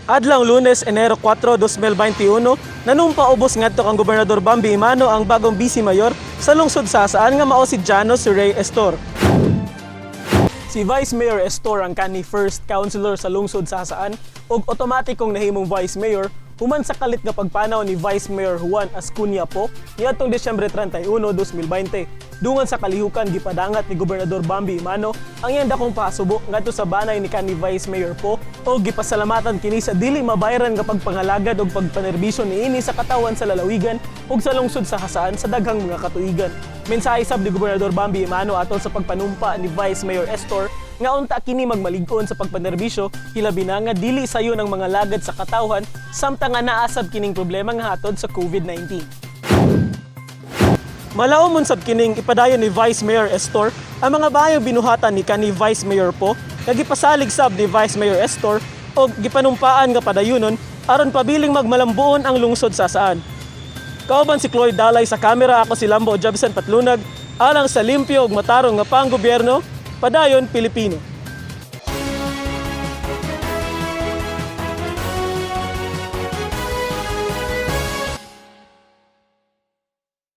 Adlaw Lunes, Enero 4, 2021, nanumpa ubos ngadto kang Gobernador Bambi Emano ang bagong Vice Mayor sa lungsod sa Jasaan nga mao si Janos Ray Estor. Si Vice Mayor Estor ang kani first councilor sa lungsod sa Jasaan ug otomatikong nahimong Vice Mayor human sa kalit nga pagpanaw ni Vice Mayor Juan Ascuña Po niadtong Disyembre 31, 2020. Dungan sa kalihukan, gipadangat ni Gobernador Bambi Emano ang iyang dakong pasubo ngadto sa banay ni kanhi Vice Mayor Po o gipasalamatan kini sa dili mabayran nga pagpangalagad og pagpanerbisyo niini sa katawan sa lalawigan ug sa lungsod sa Jasaan sa daghang mga katuigan. Mensahe sab ni Gobernador Bambi Emano atol sa pagpanumpa ni Vice Mayor Estor nga unta kini magmalig-on sa pagpanerbisyo, hilabi na nga dili sayon ang mga lagad sa katawhan samtang nga naa sab kining problema nga hatod sa COVID-19. Malaumon sab kining ipadayon ni Vice Mayor Estor ang mga bayong binuhatan ni kanhi Vice Mayor Po nga gipasalig sab ni Vice Mayor Estor og gipanumpaan nga padayunon aron pabiling magmalambuon ang lungsod sa Jasaan. Kauban si Cloyd Dalay sa kamera, ako si Lambo Jobson Patlunag, alang sa limpyo ug matarong nga panggobyerno, padayon Pilipino.